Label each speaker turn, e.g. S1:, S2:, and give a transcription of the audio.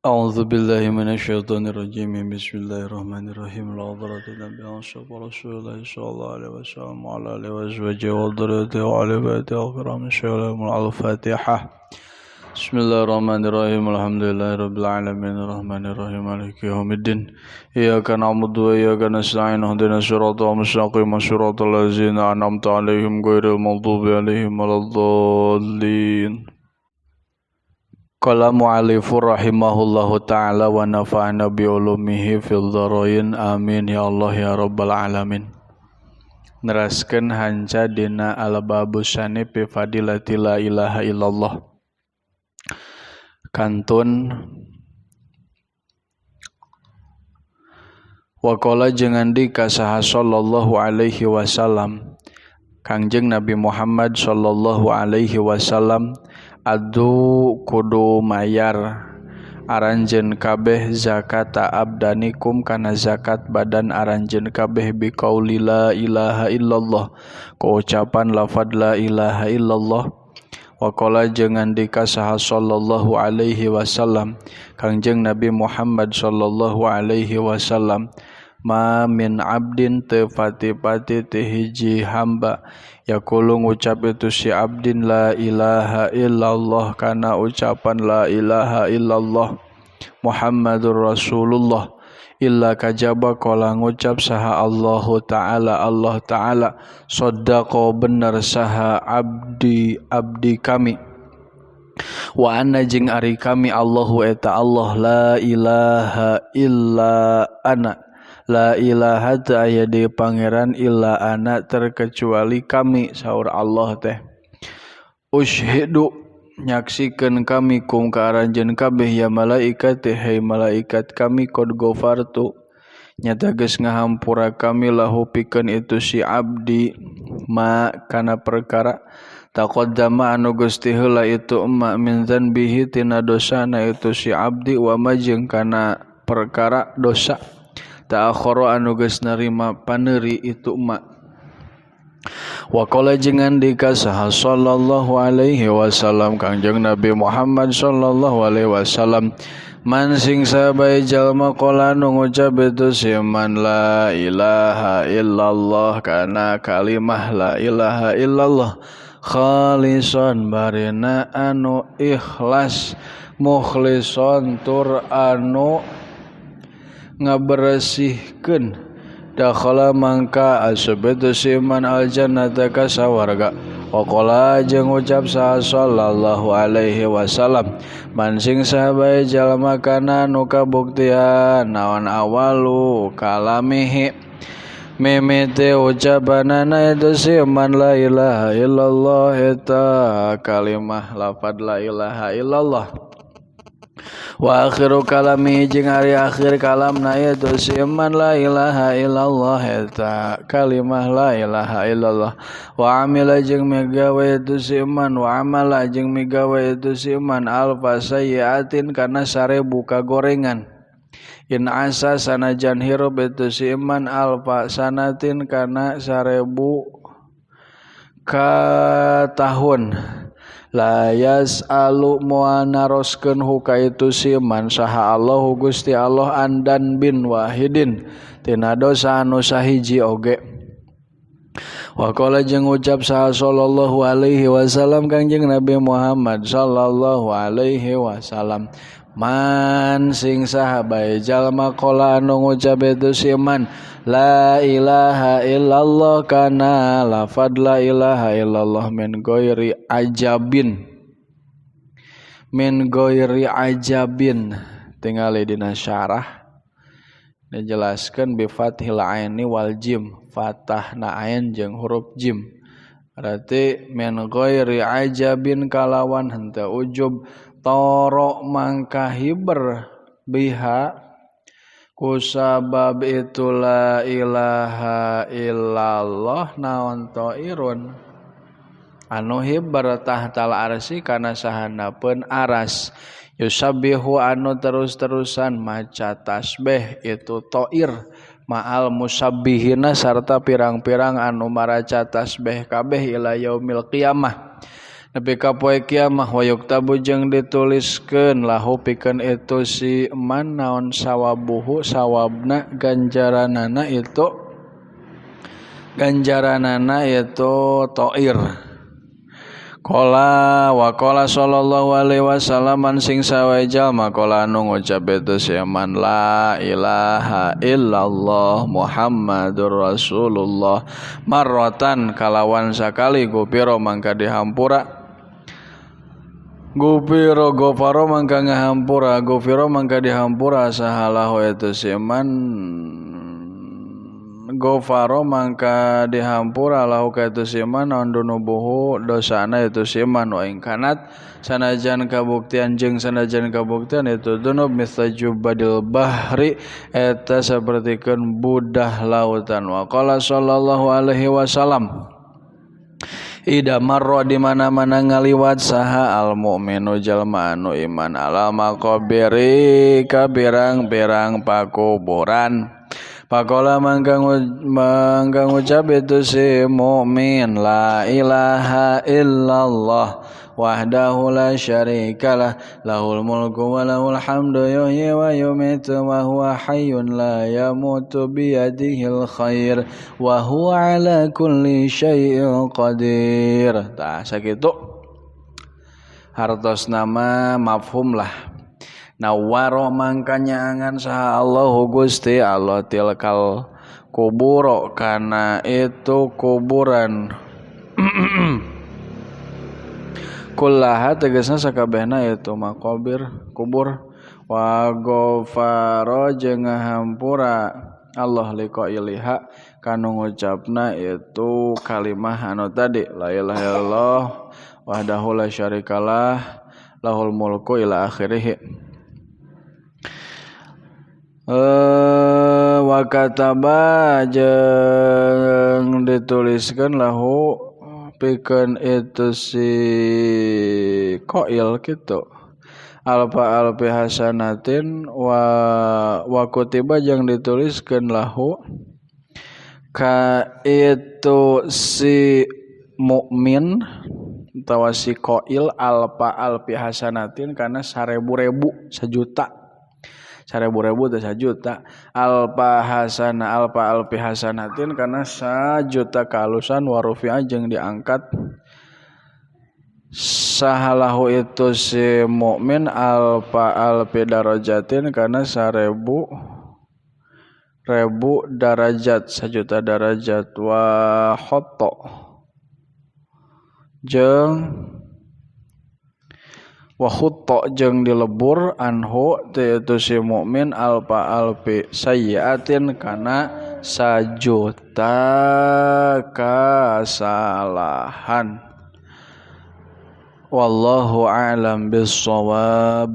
S1: A'udzu billahi minasyaitonir rajim. Bismillahirrahmanirrahim. La hadratin nabi Rasulullah sallallahu alaihi wasallam wa ala alihi wa sahbihi wa dzurriyyatihi wa ali baitihi al-kiram. Al-Fatihah. Bismillahirrahmanirrahim. Alhamdulillahirabbil alamin arrahmanirrahim maliki yaumiddin. Iyyaka na'budu wa iyyaka nasta'in. Ihdinas siratal mustaqim, siratal ladzina an'amta 'alaihim ghairil maghdubi 'alaihim waladdallin. Qala mu'allifu rahimahullahu ta'ala wa nafa'ana bi ulumihi fil dharain. Amin ya Allah ya rabbal alamin. Neraskeun hanca dina al-babu sani fi fadilati la ilaha illallah. Kantun waqala jeung ngandika saha sallallahu alaihi wasallam Kangjeng Nabi Muhammad sallallahu alaihi wasallam adu kudu mayar aranjeun kabeh zakata abdanikum kana zakat badan aranjeun kabeh biqauli la ilaha illallah ku ucapan lafadz la ilaha illallah. Waqala jeung ngandika saha sallallahu alaihi wasallam Kangjeng Nabi Muhammad sallallahu alaihi wasallam ma min abdin teu pati-pati teu hiji hamba yaqulu ngucap itu si abdin la ilaha illallah kana ucapan la ilaha illallah Muhammadur Rasulullah illa kajaba qala ngucap saha Allahu ta'ala Allah ta'ala saddaqa bener saha abdi abdi kami wa anna jeung ari kami Allahu eta Allah la ilaha illa ana la ilaha teu aya deui pangeran illa ana terkecuali kami saur Allah teh usyhidu nyaksikeun kami kum ka aranjeun kabeh ya malaikat hei malaikat kami qad ghafartu nyata geus ngahampura kami lahu pikeun itu si abdi ma kana perkara taqaddama anu geus ti heula itu ma min dzanbihi tina dosana itu si abdi wa ma jeung kana perkara dosa ta'akhara anu geus narima paneuri itu ma. Wa qala jeung ngandika saha sallallahu alaihi wasallam Kangjeng Nabi Muhammad sallallahu alaihi wasallam man sing sabae jalma qala nu ngucap itu si man la ilaha illallah kana kalimah la ilaha illallah khalison barina anu ikhlas mukhlison tur anu ngaberesihkeun dakhala mangka asup itu si man aljannata ka sawarga. Waqala jeung ucap saha sallallahu alaihi wasallam man sing sahabae jalma kana nu kabuktian naon awalu kalamihi mimiti ucapanana itu si man la ilaha illallah eta kalimah lafadz la ilaha illallah wa akhiru kalami jeung ari akhir kalamna itu si man la ilaha illallah eta kalimah la ilaha illallah wa amila jeung migawe itu si man wa amala jeung migawe itu si man alfa sayyiatin kana 1000 kagorengan in asa sanajan hirup itu si man alfa sanatin kana 1000 ka tahun la yas'alu moal naroskeun huka itu si man saha Allahu Gusti Allah andan bin wahidin tina dosa anu sahiji oge. Wa qala jeung ucap saha sallallahu alaihi wasallam Kangjeng Nabi Muhammad sallallahu alaihi wasallam man sing saha bae jalma qala anu ngucap itu si man la ilaha illallah kana lafadz la ilaha illallah min ghairi ajabin min ghairi ajabin tingali dina syarah dijelaskeun bi fathil aini wal jim fathahna ain jeung huruf jim berarti min ghairi ajabin kalawan henteu ujub toro mangka hiber biha kusabab itu la ilaha illallah naon ta'irun anu hiber tahtal arsi kana sahanapeun aras yusabbihu anu terus-terusan maca tasbih itu ta'ir ma'al musabbihina sarta pirang-pirang anu maraca tasbih kabeh ila yaumil qiyamah. Nepi ka poe kiamah wa yuktabu jeung dituliskeun lahu pikeun itu si man naon sawabuhu sawabna ganjaranana itu toir. Qala wa qala sallallahu alaihi wasallam man sing sawae jalma qala anu ngucap itu si man la ilaha illallah Muhammadur Rasulullah marratan kalawan sakali gupiro mangka dihampura gupiro gofaro mangka ngahampura gufiro mangka dihampura sahalahu itu si man gofaro mangka dihampura lahu ka itu siman naon dunubuhu dosana itu siman wa ing kanat sanajan kabuktian jeung sanajan kabuktian itu dunub mithla jubadil bahri eta sapertikeun budah lautan. Wa qala sallallahu alaihi wasallam ida marra di mana-mana ngaliwat saha al mukminu jalma anu iman ala maqabiri ka pirang-pirang pakuburan. Pakola mangka ngucap itu si mukmin la ilaha illallah wahdahu la syarikalah lahul mulku wa lahul hamdu yuhyi wa yumiitu wa huwa hayyun la yamutu biyadihil khair wa huwa ala kulli syai'in qadir. Tah sakitu hartos nama mafhum lah. Nawaro mangka nyaangan saha Allahu Gusti Allah tilkal kuburo kana itu kuburan kullaha tegasna sakabehna itu makobir kubur wa ghafara jeung ngahampura Allah liqailiha kanu ngucapna itu kalimah anu tadi la ilaha illallah wahdahu la syarikalah lahul mulku ila akhirih. Wa kataba jeung dituliskeun lahu pikeun itu si qail kitu alfa alfi hasanatin wa kutiba jeung dituliskeun lahu ka itu si mukmin atawa si qail alfa alfi hasanatin kana 1000 sajuta 1000 teh sajuta alfa hasana alfa alfi hasanatin kana sajuta kalusan warufi'a jeung diangkat sahalahu itu si mukmin alfa alfi darajatin kana 1000 ribu darajat sajuta darajat wa khotto jeung wa khutta jeung dilebur anhu itu si mukmin alfa alfi sayyiatin kana sajuta kasalahan. Wallahu a'lam bissawab.